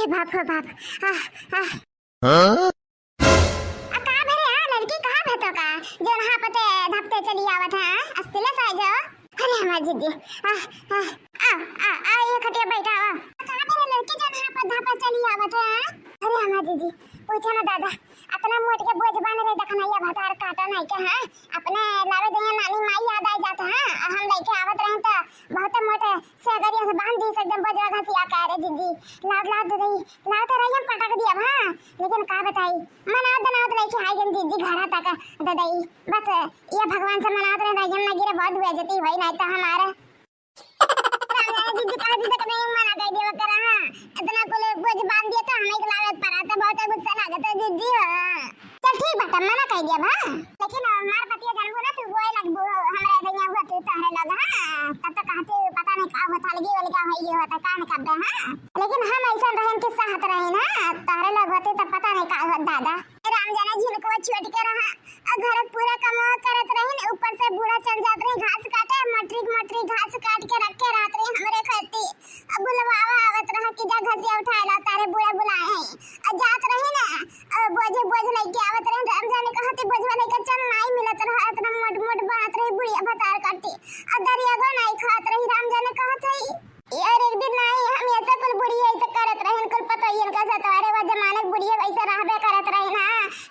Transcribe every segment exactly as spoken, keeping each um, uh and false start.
ए बाप हो बाप। आह, आह। हाँ? आ, का भरे, हाँ, लड़की कहाँ भेतो का? जौन हाँफते धपते चली आवत है, हाँ? अस्तिले साइज हो। अरे हमार जीजी, आ, आ, आ, आ, आ, ये खटिया बैठा, आ। का भरे लड़की जौन हाँफत धपत चली आवत है, हाँ? अरे हमार जीजी, पूछा ना दादा, अतना मोट के बोझ बांध रहे, देखना ये भतार काटा नहीं के, हाँ? अपने लावे दइया नानी माई याद आ जात, हाँ? आ हम लइके आवत रहे तो बहुत मोट से अगर यहाँ से बांध दी, एकदम बजवा घसिया का रे दीदी, लात लात दे दई, लात रही हम पटक दिया, हाँ, लेकिन का बताई, मनावत दनावत लेके आई गन दीदी घरा तक दे दई, बस ये भगवान से मनावत रहे, रही हम ना गिरे, बहुत बेइज्जती होई, नहीं तो हमारे दीदी कहा दीदी कने मना कर दिया करा, हाँ, इतना कुल बोझ बांध दिया तो हमें लावे पड़ा, तो बहुत गुस्सा लागत है दीदी, हाँ। चल ठीक बाटे, मना कइ दिया बा। लेकिन हमार पतिया जानबू ना, तू रोए लगबू, हमरा दइया हुआ तू तहरे लग, हाँ। तब तो कहती पता नहीं का होत, अलगी अलगा होई गई होत, का न करबे, हाँ। लेकिन हम ऐसा रहन कि सहत रही ना, तहरे लग होती तब पता नहीं का होत दादा। राम जाने झिनकवा छोट के रहा, आ घर पूरा कमवा करत रही, ऊपर से बूढ़ा चल जात रही घास काटे, मटरी मटरी घास काट के रख के रहत रही हमरे खती। अब बुलवावा आवत रहा कि जा घसिया उठाए ला, तारे बूढ़ा बुलाए हैं। आ जात रही ना, अ, बोझे बोझ लइके आवत रहे, राम जाने कहते बोझवा लइके चल, नाई मिलत रहा, इतना मोट मोट बात रही, बुढ़िया भतार काटी, आ दरियागो नाई खात रही, राम जाने कहत है। यार, एक दिन नाई, हम ऐसा कुल बुढ़िया ऐसे करत रहे, कुल पतोहियन का सतवारे, वो जमाने के बुढ़िया वैसे रहबे करत रहे ना,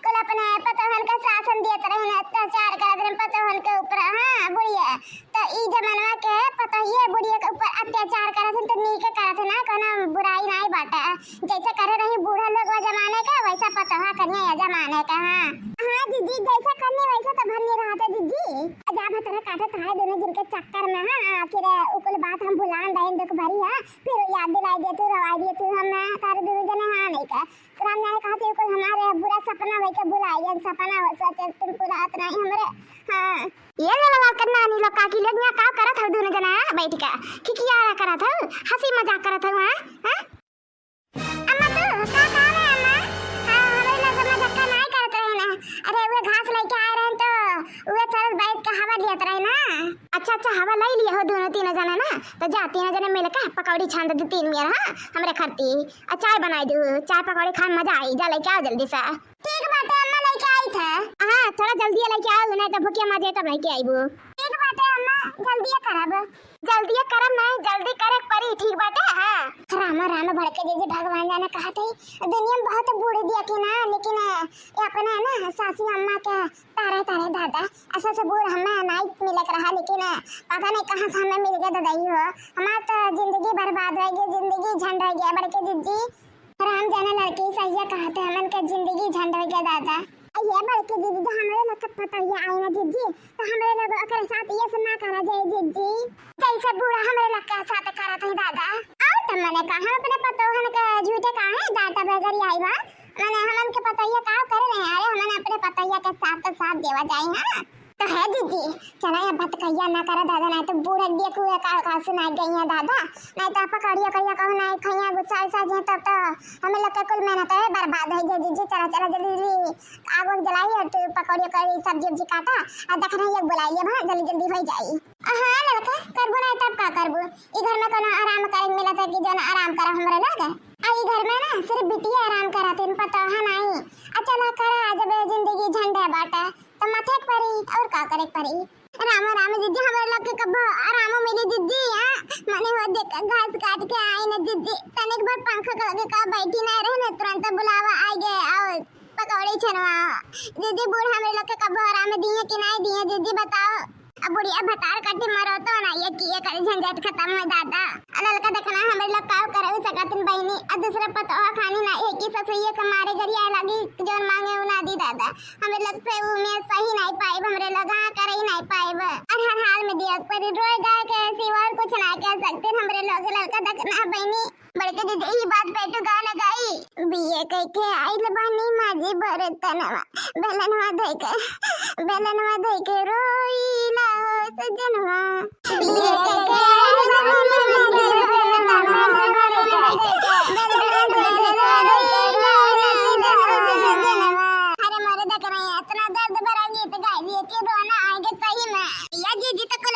कुल अपने पतोहन का शासन दियत रहे, अत्याचार करत रहे पतोहन के ऊपर, हाँ, बुढ़िया। त ई जमानवा के पतोहिए बुढ़िया के ऊपर अत्याचार करत हन, त नीके करत हन ना, कोनो बुराई नाई बाटे। जैसे करे रही बूढ़ा लोग वो जमाने के, वैसा पतोहा करिए ये जमाने के। हाँ, हाँ दीदी, जैसा करनी वैसा तो भरनी रहते दीदी। जा भतरा काटे तारे दोनों दिन के चक्कर में, हाँ, आखिर उ कुल बात हम भुलान रहे दुख भरी, हाँ, फिर याद दिलाई देती, रवाई देती हम तारे दोनों जने, हाँ, नहीं का। राम जाने कहा थे, कुल हमारे बुरा सपना वही के भुलाई गए, सपना वो सोचे तुम पूरा इतना ही हमरे, हाँ। ये ले लगा के नानी लोग काकी लोग यहाँ का करत हौ दोनों जना बैठ के? खिखियारा करत हौ, हंसी मजाक करत हौ, हाँ? हाँ? अम्मा तू का काम है अम्मा? हाँ, हमरे लोग मजाक का नाई करत रहे ना। अरे वो घास लेके आए रहे तो वो तरफ बैठ के हवा लियत रहे ना। अच्छा, अच्छा, हवा ले लिया हो दोनों तीनों जना ना, तो जा तीनों जने मिल के पकौड़ी छान दे तीन मेर, हाँ, हमरे खरती। आ चाय बनाई दू, चाय पकौड़ी खाए में मजा आई, जा लेके आओ जल्दी से। ठीक बाटे अम्मा, लेके आई था। हाँ, थोड़ा जल्दी लेके आओ, नहीं तो भुखिया मर जाए तब लेके आईबू। ठीक बाटे अम्मा, जल्दी करब। जल्दी करब नहीं, जल्दी करे के पड़ी, ठीक बाटे, हाँ। रामा रामा, बड़के जीजी भगवान जाने कहा थे, दुनिया में बहुत बूढ़ दिया कि ना, लेकिन ये अपने ना सासू अम्मा के तारे तारे दादा, ऐसा से बूढ़ हमें नाई मिलक रहा, लेकिन पता नहीं कहाँ से हमें मिल गए ददाई हो। हमार तो जिंदगी बर्बाद हो गई, जिंदगी झंड हो गया बड़के जीजी। राम जाने लड़की सहिया कहते हमन के जिंदगी झंड हो गया दादा। आ ये बड़के जीजी तो हमरे लोग के पतोहिया आई ना जीजी, तो हमरे लोग ओकरे साथ ये सब ना करा जाए जीजी। जैसे बूढ़ा हमरे लोग के साथ करत है दादा। और तो मने का हम अपने पतोहन के झूठे काहे डांटा बगैर आई बा? मने हमन के पतोहिया का करे रहे? अरे हमन अपने पतोहिया के साथ तो साथ देवा जाए, हाँ। तो है जीजी, चला ये बात कहिया ना करा दादा, नहीं तो बूढ़ा दिया कुए का, का सुनाई गई है दादा, नहीं तो पकौड़िया कहिया कहूँ नहीं खइया गुस्सा उस्सा जे तब तो हमें लोग के कुल मेहनत है बर्बाद हो जाए जीजी। चला चला जल्दी जल्दी आग वाग जलाई और तू पकौड़िया करी सब्जी उब्जी काटा और देखना ये बुलाई लिया भा जल्दी जल्दी हो जाई। हाँ लड़का, करबू ना तब का करबू? ई घर में कोनो आराम करे के मिलत है कि जौन आराम करब हमरे लगे? आ ई घर में ना सिर्फ बिटिया आराम करत हन, पतोहा नाई। आ चला करा, जब जिंदगी झंडे बाटे तो मथे के परी, और का करे के परी? राम राम जीजी, हमरे लोग के कबो आराम मिली जीजी, हाँ? मने हो देख घास काट के आई ना जीजी, तनिक भर पंखा के लगे का बैठी ना रहे ना, तुरंत बुलावा आ गए और पकौड़ी छनवा। दीदी, बूढ़ हमरे लोग के कबो आराम दिए कि नाई दिए, दीदी बताओ। अब बुढ़िया भतार काटी मरो तो ना, ये किए करे झंझट खत्म हो दादा। आ ललका देखना हमरे लोग का करे सकत हन बहिनी, आ दूसरा पतोहा खानी ना, एक ही ससुइये के मारे गरिया लागी, जौन मांगे उ ना दी दादा। हमरे लोग से उ में सही नाई पाइब, हमरे लोग हाँ करे ही नाई पाइब। और हर हाल में दिया पर रोए गाय के सिवा और कुछ ना कह सकते हमरे लोग। ललका देखना बहिनी, बड़के दीदी, ई बात पे तू गाना गाई। बीए कह के आइल बानी माजी बर्तनवा, बेलनवा धइ के, बेलनवा धइ के रोई ला हो सजनवा। बीए कह के आइल बानी माजी बर्तनवा, बेलनवा धइ के, बेलनवा धइ के रोई ला हो सजनवा। अरे मर्द, करा इतना दर्द भरा गीत गाई दिए कि रोना आएगा सही में। या जीजी तो कुल